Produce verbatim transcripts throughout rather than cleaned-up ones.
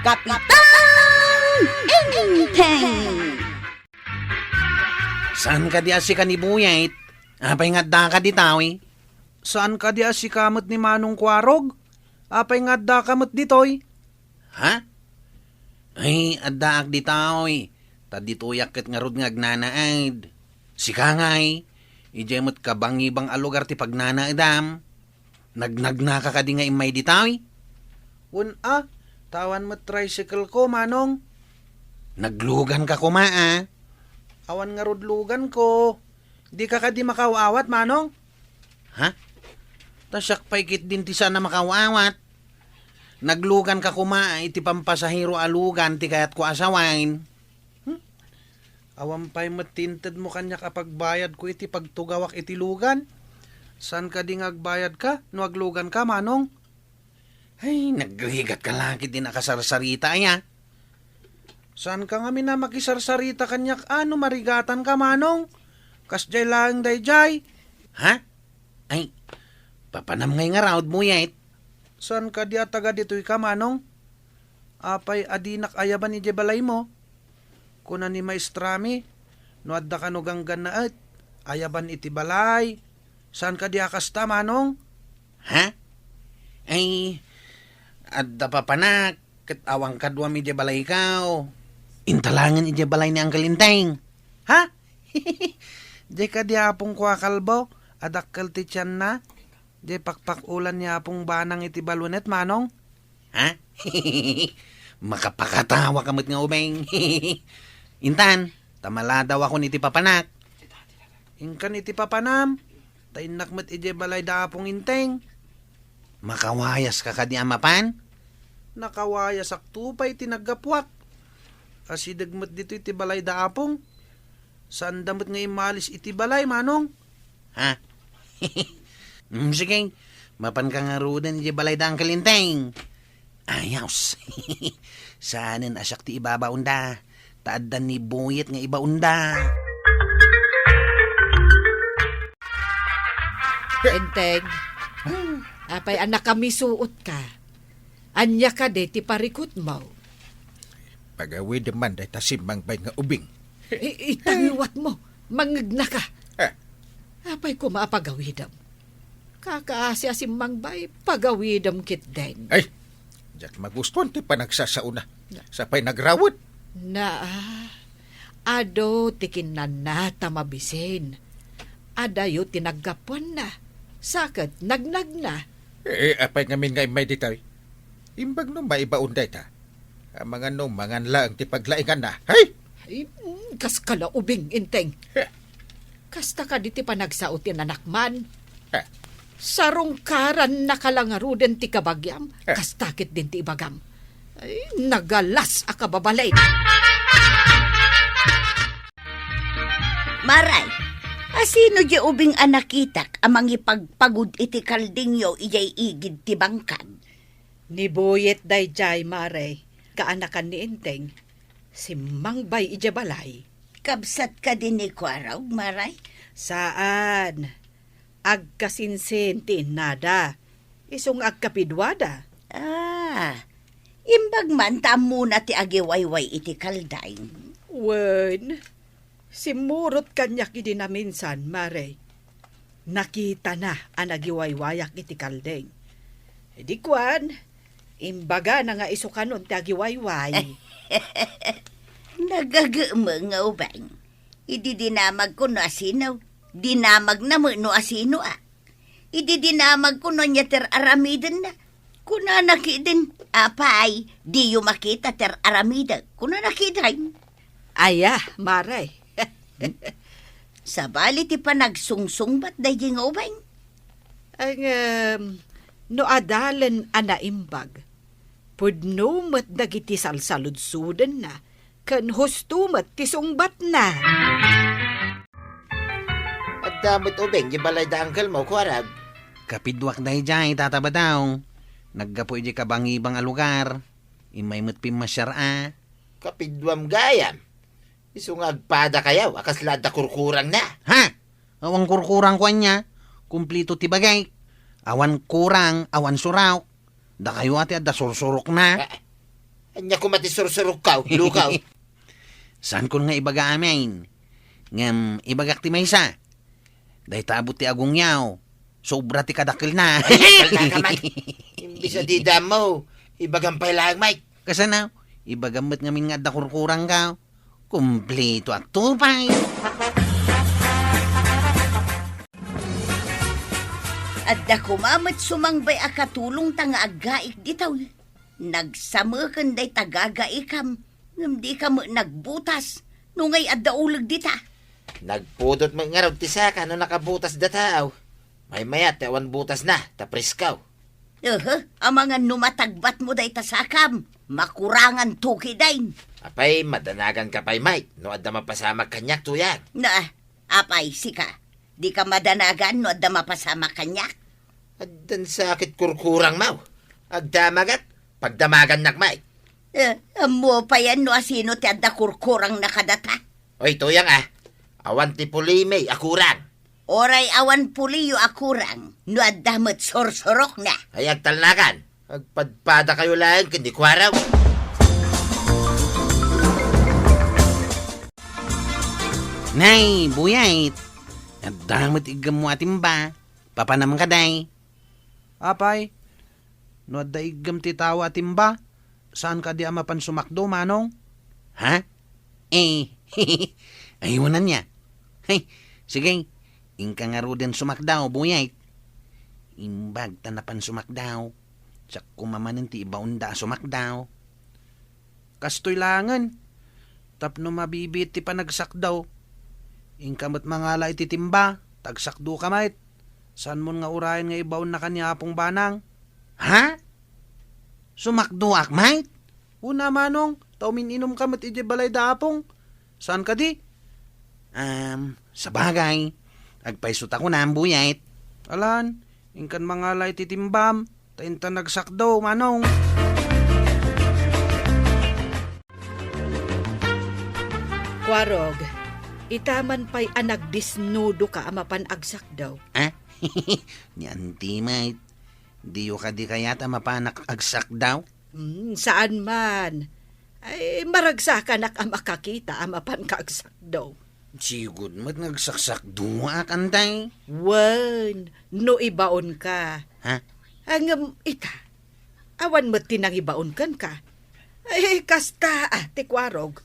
Kapitan Enteng! Saan kadi a sika ni Buyet? Apay nga addaka ditoy? Saan kadi a sika met ni Manong Kuarog? Apay nga addaka met ditoy? Ha? Ay, addaak ditoy. Ta ditoyak ket ngarud nga agnanaed. Sika ngay, idiay met kabangibang a lugar ti pagnanaedam. Nagnagnaka kadi nga immay ditoy? Wen a, ta awan met tricycle ko, Manong. Nagluganka koma, a. Awan ngarud luganko. Dika kadi makaw-awat, Manong? Ha? Ta siak pay ketdin ti saan a makaw-awat. Nagluganka koma iti pampasahero a lugan ti kayatko a sawen. Hmm? Awan pay met ti intedmo kaniak a pagbayadko iti pagtugawak iti lugan. Saan kadi nga agbayadka no agluganka, Manong? Ay, nagrigatka la ketdin a kasarsarita, aya. Saanka ngamin a makisarsarita kaniak a no marigatanka, Manong? Kasdiay laeng daydiay. Ha? Ay, papanam ngay ngarud, Buyet? Saan kadi a taga ditoyka, Manong? Apay a dinak ayaban idiay balaymo? Kuna ni maestrami, no adda kano ganggannaet, ayaban iti balay. Saan kadi a kasta, Manong? Ha? Ay, adda papanak, ket awan kaduam idiay balayko. Inta laengen idiay balay ni Uncle Enteng. Ha? Diay kadi apongko a kalbo, a dakkel ti tianna? Diay pakpak-olan ni Apong Banang iti balwenet, Manong? Ha? Makapakatawaka met nga ubing. Intan, ta maladawakon iti papanak. Inkan iti papanam, ta innak met idiay balay da Apong Enteng. Makawayaska kadi a mapan? Nakawayasakto pay ti naggapuak. Asideg met ditoy ti balay da Apong. Saanda met nga immalis iti balay, Manong. Ha? Mm, sige. Mapanka ngaruden idiay balay da Uncle Enteng. Ayos. Saanen a siak ti ibabaonda. Ta adda ni Buyet nga ibaonda. Enteng, apay a nakamisuotka? Ania kadi ti parikutmo? Pagawidem man dayta simmangbay nga ubing. I-, itangiwatmo, mangegnaka. Eh. Apay koma a pagawidem? Kakaasi a simmangbay, pagawidem ketdin. Ay, diak magustuan ti panagsasaona. Sapay nagrawet. Na, ah, adu ti kinnanna ta mabisin. Adayo ti naggapuanna. Sa ket nagnagna. Eh, apay ngamin nga immay ditoy? Imbag no maibaon dayta. Amangan no mangan laeng ti paglainganna. Hay! Ay, mm, kaskala ubing, Enteng. Heh. Kasta kadi ti panagsao ti nanakman. Heh. Sarungkarannaka la ngaruden ti kabagiam, heh, kasta ketdin ti ibagam. Ay, nagalas a kababalin. Maray, asino diay ubing a nakitak a mangipagpagud iti kaldingyo idiay igid ti bangkag? Ni Buyet daydiay, Maray, kaanakan ni Enteng. Simmangbay idiay balay. Kabsat kadi ni Kuarog, Maray? Saan. Agkasinsin ti innada. Isu nga agkapiduada. Ah, imbag man ta ammona ti agiwayway iti kalding. Wen, simmurot kaniak idi naminsan, Maray. Nakitana a nagiwaywayak iti kalding. Idi kuan, imbagana nga isu kanon ti agiwayway. Nagagem nga ubing. Idi dinamagko no asino, dinamagna met no asinoak. Idi dinamagko no ania ti ar-aramidenna, kunana ketdin, "Apay, diyo makita ti ar-aramidek," kunana ketdin. Aya, Maray. Sabali ti panagsungsungbat daydi nga ubing. Ay, ngem, no adalen a naimbag, pudno met dagiti salsaludsodenna, ken husto met ti sungbatna. Adda met ubing di balay da uncle mo, Kuarag? Kapiduak daydiay, Tata Badong. Naggapu idi kabangibang a lugar. Immay met pimmasiar a. Kapiduam gayam. Isu nga agpadakayo a kasla adda kurkurangna. Ha? Awan kurkurang ko ania. Kumplito ti bagik. Awan kurang, awan surok. Dakayo a ti adda sursurokna. Ah, Ania koma ti sursurokkaw, lukaw? Saankon nga ibaga amin. Ngem ibagak ti maysa. Dayta abut ti agongyaw. Sobra ti kadakkelna. Ay, kalna ka man. Imbis a dida mo, ibagam pay laeng, Mike. Kasano? Ibagam met ngamin nga adda kurkurangka. Kumpleto ak tupay. Adda koma met sumangbay a katulongta nga aggaik ditoy. Nagsameken dayta gagaikam, ngem dika met nagbutas, no ngay adda uleg dita. Nagpudot met ngarud ti saka no nakabutas dataw. Maymayat ti awan butasna, ta presko. Ehe, amangan no matagbatmo dayta sakam, makurangan to kidin. Apay, madanaganka pay, Mike, no adda mapasamak kaniak, tuyang. Na, apay, sika, dika madanagan no adda mapasamak kaniak? Addan sakit kurkurangmo. Agdamagak, pagdamagannak, Mike. Eh, ammo payen no asino ti adda kurkurangna kadata? Oy, tuyang, ah. Awan ti pulimi a kurang. Uray awan puliyo a kurang, no adda met sursurokna. Ay, agtalnakan. Agpadpadakayo laeng ken ni Kuarog. Nay, Buyait. Adda met iggemmo a timba. Papanam kadi. Apay, no adda iggem ti tao a timba, saan kadi a mapan sumakdo, Manong? Ha? Eh, aywan ania. Hey, sige, inka ngaruden sumakdo, Buyait. Imbag ta napan sumakdo. Siak koma manen ti ibaonda a sumakdo. Kastoy laengen, tapno mabibiit ti panagsakdo. Inka met mangala iti timba, ta agsakdoka met. Saanmon nga urayen nga ibaonnaka ni Apong Banang. Ha? Sumakdoak met? Una, Manong, ta umin-inumka met idiay balay da Apong. Saan kadi? Am, sabagay, agpayso ta kunam, Buyait. Alan, inkan mangala iti timbam, ta intan agsakdo, Manong. Kuarog, ita man pay a nagdisnudoka a mapan agsakdo. Ah? Ni Auntie Mait, diyo kadi kayat a mapanak agsakdo? Hmm, saan man. Ay, maragsakanak a makakita a mapanka agsakdo. Sigud met nga agsaksakdoak, Antay. Wen, no ibaonka. Ha? Ngem ita, awan met ti nangibaon kenka. Ay, kasta, ah, ti Kuarog.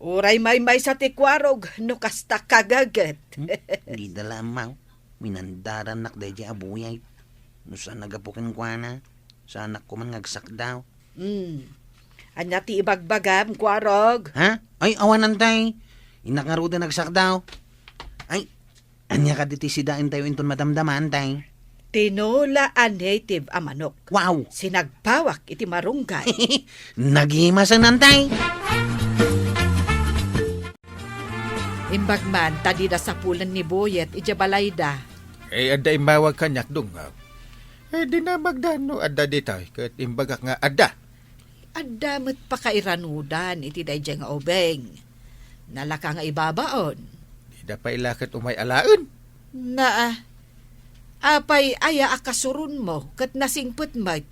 Uray maymaysa ti Kuarog, no kasta kagaget. Hmm? Dida la ammaw. Minandarannak daydiay a Buyait. No saan a gapu kenkuana, saanak koman nga agsakdo. Hmm. Ania ti ibagbagam, Kuarog? Ha? Ay, awan, Antay. Innak ngaruden agsakdo. Ay, ania kadi ti sidaentayo inton madamdama, Antay? Tinola a native a manok. Wow! Sinagpawak iti marunggay. Nagimasen, Antay. Imbag man ta dida sapulen ni Buyait idiay balayda. Eh, adda immawag kaniak, Dungag. Eh, dinamagda no adda ditoy, ket imbagak nga adda. Adda met pakairanudan iti daydiay nga ubing. Nalaka nga ibabaon. Dida pay la ket umay alaen. Naa, apay aya a kasuronmo ket nasingpet met?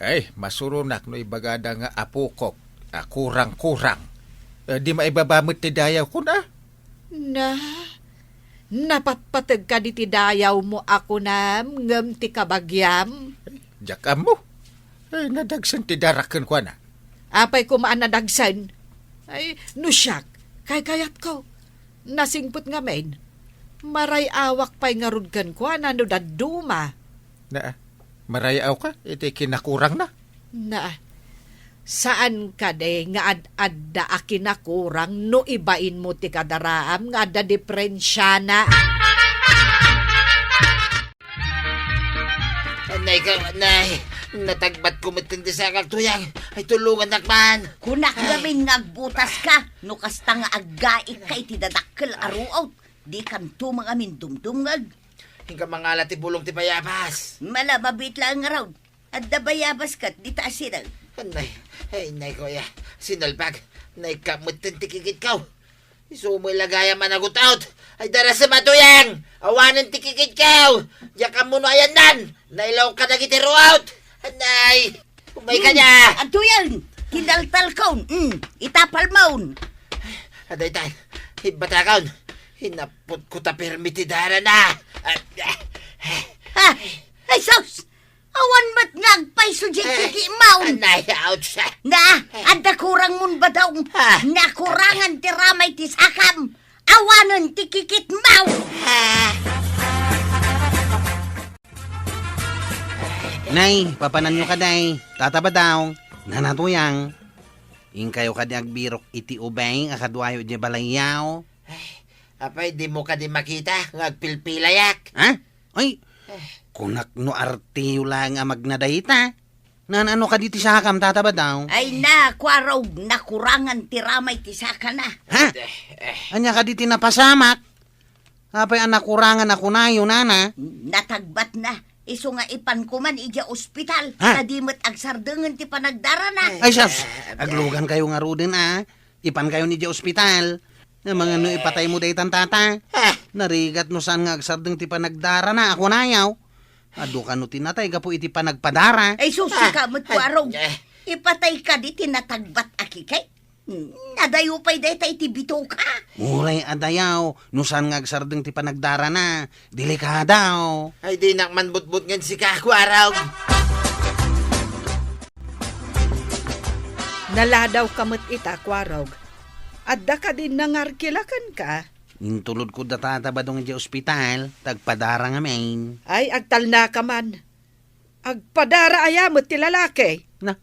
Ay, masuronak no ibagada nga apokok a kurang-kurang. Eh, di maibaba met ti dayaw, kuna? Na, napatpateg kadi ti dayawmo a kunam ngem ti kabagiam? Diak ammo. Eh, nadagsen ti darak kenkuana. Apay koma a nadagsen? Ay, no siak, kaykayatko. Nasingpet ngamin. Maray-awak pay ngarud kenkuana no dadduma. Naa, maray-awka iti kinakurangna? Naa, saan kadi nga ad-adda a kinakurang no ibainmo ti kadaraam nga adda diperensiana? Anay ka, anay. Natagbatko met ti sakak, Tuyang. Ay, tulongannak man. Kunak ngamin nga agbutaska, no kasta nga aggaikka iti dadakkel a ruot, dikanto mangamin dumdumngeg. Inka mangala ti bulong ti bayabas. Mala, mabiit laeng ngarud. Adda bayabas ket dita a sideg. Anay, ay, nay, kuya. Sinalbag. Naikka metten ti kikitko. Isu met la gayam a nagut-ot. Ay, darasem a Tuyang! Awanen ti kikitko! Diak ammo no ayanna! Nailawka dagiti ruot! Anay! Umay kaniak! Adtoyen! Kinaltalkon, mm, itapalmon. Adaytan, ibatakon. Hinapot ko ta permi ti darana. Ah, ah. Ha? Ay, sus! Awan met nga agpayso di Eh, kikimon. Anay, ouch. Na, adda kurangmon, Badong. Ah. Nakurangan ti ramay ti sakam. Awanen ti kikitmo. Ah. Nay, papananyo kadi, Tata Badong, Nana Tuyang. Inkayo kadi agbirok iti ubing a kaduayo idiay balayyo? Ay, apay, dimo kadi makita nga agpilpilayak? Ha? Ay, kunak no arteyo laeng a magna dayta. Naan-ano kadi ti sakam, Tata Badong? Ay na, Kuarog, nakurangan ti ramay ti sakana. Ha? Eh, eh. Ania kadi ti napasamak? Apay a nakurangan a kunayo, nana? Natagbatna. Isu nga ipanko man idiay ospital, Ha? ta di met agsardengen ti panagdarana. Ay, sus! Eh, eh. Aglugankayo ngaruden, a. Ipankayon idiay ospital. Nga mangano ipataymo daytan, Tata? Ah. Narigat no saan nga agsardeng ti panagdarana a kunayo. Adu kano ti natay gapu iti panagpadara. Ay, sus, Ah. sika met, Kuarog. Eh. Ipatay kadi ti natagbat a kikit? Hmm, nadayo pay dayta iti bitoka. Uray adayo, no saan nga agsardeng ti panagdarana. Delikado. Ay, dinak man butbutngen sika, Kuarog. Naladawka met ita, Kuarog. Adda kadi nangarkila kenka? Intulodko da Tata Badong idiay ospital, ta agpadara ngamin. Ay, agtalnaka man. Agpadara aya met ti lalaki? Na,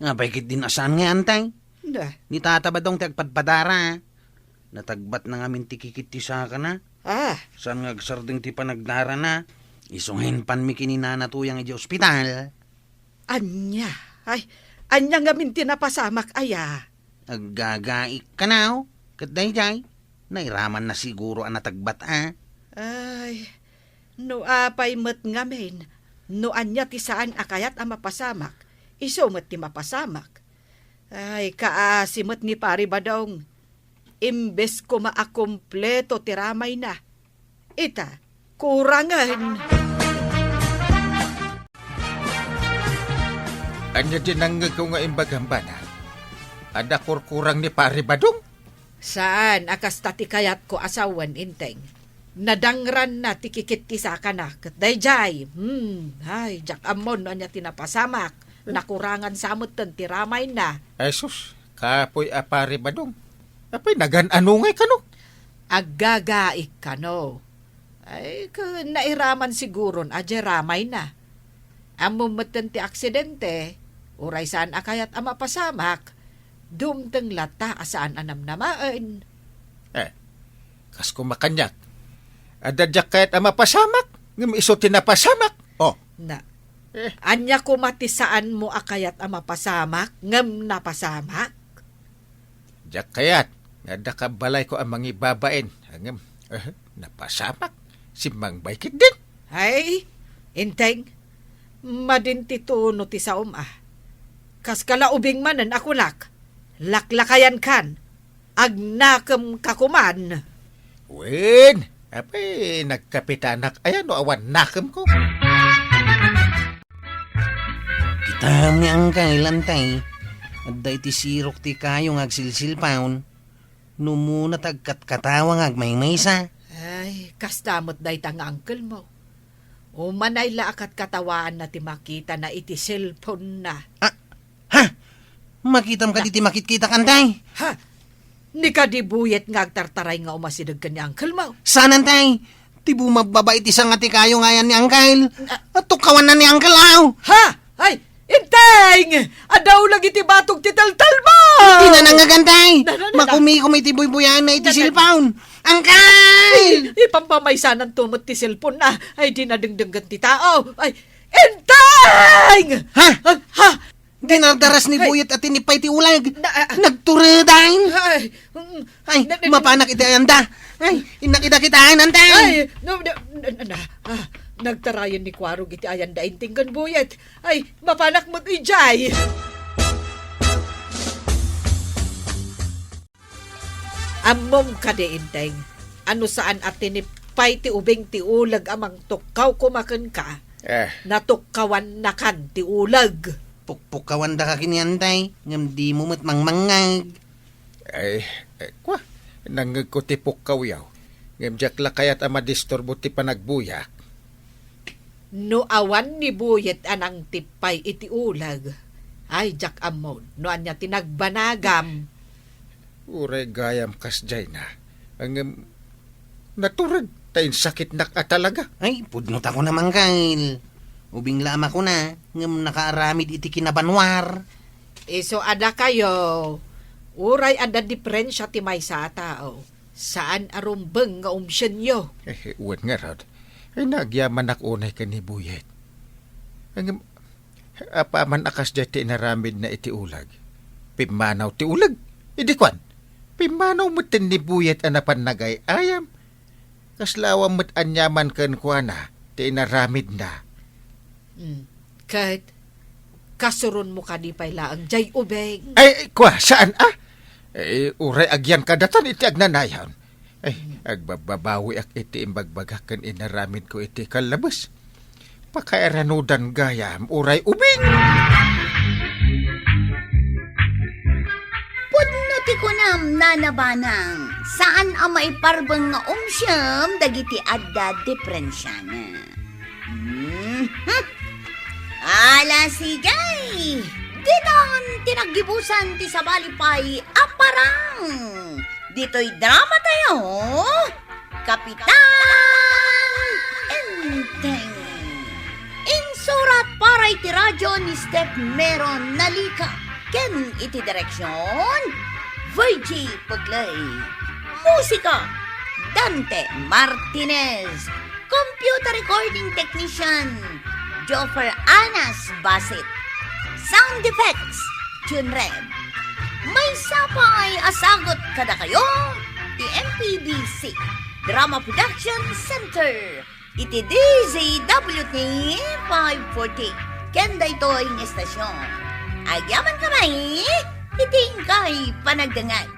apay ketdin a saan nga, Antay? Na. Ni Tata Badong ti agpadpadara. Natagbatna ngamin ti kikit ti sakana. Ah. Saan nga agsardeng ti panagdarana. Isu nga impanmi ken ni Nana Tuyang idiay ospital. Ania? Ay, ania ngamin ti napasamak aya? Aggagaik kano, ket daydiay, nairamanna siguro a natagbat a. Ay, no apay met ngamin, no ania ti saan a kayat a mapasamak, isu met ti mapasamak. Ay, kaasi met ni Pari Badong. Imbes koma a kompleto ti ramayna, ita, kurangen. Ania di nangngegko nga imbagam, bana? Adda kurkurang ni Pari Badong? Saan a kasta ti kayatko a sawen, Inteng. Nadangranna ti kikit ti sakana, ket daydiay, hmm, ay, diak ammo no ania ti napasamak, nakurangan sa metten ti ramayna. Ay sus, kapoy a Pari Badong. Apay, nagan-ano ngay kano? Aggagaik kano. Ay, ket nairaman siguron a diay ramayna. Ammom metten ti aksidente, uray saan a kayat a mapasamak, dumteng latta a saan a namnamaen. Eh, kas koma kaniak, adda diak kayat a mapasamak, ngem isu ti napasamak. Oh. Na, Eh. ania koma ti saanmo a kayat a mapasamak, ngem napasamak? Diak kayat nga adda kabalayko a mangibabain, ngem, eh, napasamak. Simmangbay ketdin. Ay, Inteng, madin ti tono ti saom a. Kas kalaubing manen a kunak, laklakayankan, agnakemka koman. Wen, apay, nagkapitanak aya no awan nakemko? Kitaem ni Angkel, Antay, adda iti sirok ti kayo nga agsilsilpaon. No umuna ta agkatkatawa nga agmaymaysa. Ay, kasta met dayta nga angkelmo. Umanay la a katkatawaanna ti makitana iti cellphone-na. Ah, ha? Makitam kadi ti makitkitak, Antay? Ha? Ni kadi Buyet nga agtartaray nga umasideg ken ni angkelmo? Saan, Antay? Ti bumabbaba iti sanga ti kayo nga ayan ni Angkel. Ah. At tukkawanna ni Angkel, aw. Ha? Ay, Inteng! Adda uleg iti batog ti taltalmo! Di na nangngeg, Antay. Na, na, na, na. Makumikom iti buybuyaenna iti Na, na. cellphone. Angkel! Ay, ipampamaysananto met ti cellphone-na. Ay, di nadengdenggen ti tao. Ay, Inteng! Ha? Ah, ha? Dinardaras ni Ay. Buyet a tinipay ti uleg. Na, ah, ah. Nagturedan. Ay, mm, Ay, na, na, mapanak iti ayanda. Ay, innak ida kitaen, Antay. Ay, no, no, na, na, na, ah, nagtarayan ni Kuarog iti ayanda, Inteng ken Buyet. Ay, mapanak met idiay. Ammom kadi, Inteng, a no saan a tinipay ti ubing ti uleg a mangtukkaw koma kenka, Eh. natukkawannakan ti uleg. Pukpukawandaka ken ni Anday, ngem dimo met mangmangngeg. Ay, eh, kwa, nangngegko ti pukkawyo. Ngem diak la kayat a madisturbo ti panagbuyak. No awan ni Buyet a nangtippay iti uleg, ay, diak ammo no ania ti nagbanagam. Uray gayam kasdiay na. Ngem, natureg ta insakitnak a talaga. Ay, pudno ta kuna, Mangkal. Ubing la a makuna, ngem nakaaramid iti kinabanwar. Isu a dakayo, uray adda diferensia ti maysa a tao, saan a rumbeng nga umsienyo. Eh, wen ngarud, ay nagyamanak unay ken ni Buyet. Ngem, apaman a kasdiay ti inaramidna iti uleg, pimmanaw ti uleg. Idi kuan, pimmanaw met ni Buyet a napan nagay-ayam. Kasla awan met aniaman kenkuana ti inaramidna. Mm. Ket, kasuronmo kadi pay laeng diay ubing? Ay, kua, saan a? Eh, uray agyan kadatan iti agnanayon. Ay, agbabbabawiak iti imbagbagak ken inaramidko iti kallabes. Pakairanudan gayam, uray ubing! Pudno ti kunam, Nana Banang, saan a maiparbeng nga umsiem dagiti adda diferensiana. Mhm. Ala, sige. Diton ti naggibusan ti sabali pay a parang. Ditoy drama tayo, Kapitan Enteng. Insurat para iti radyo ni Steph Meron Nalica ken iti direksyon, Virgie Pugley. Musika, Dante Martinez. Computer recording technician, Joffer Anas Basit. Sound effects, Junreb. Maysa pay a sagut kadakayo ti M P B C Drama Production Center iti D Z W T five forty ken daytoy nga estasyon. Agyamankami iti inkay panagdengngeg.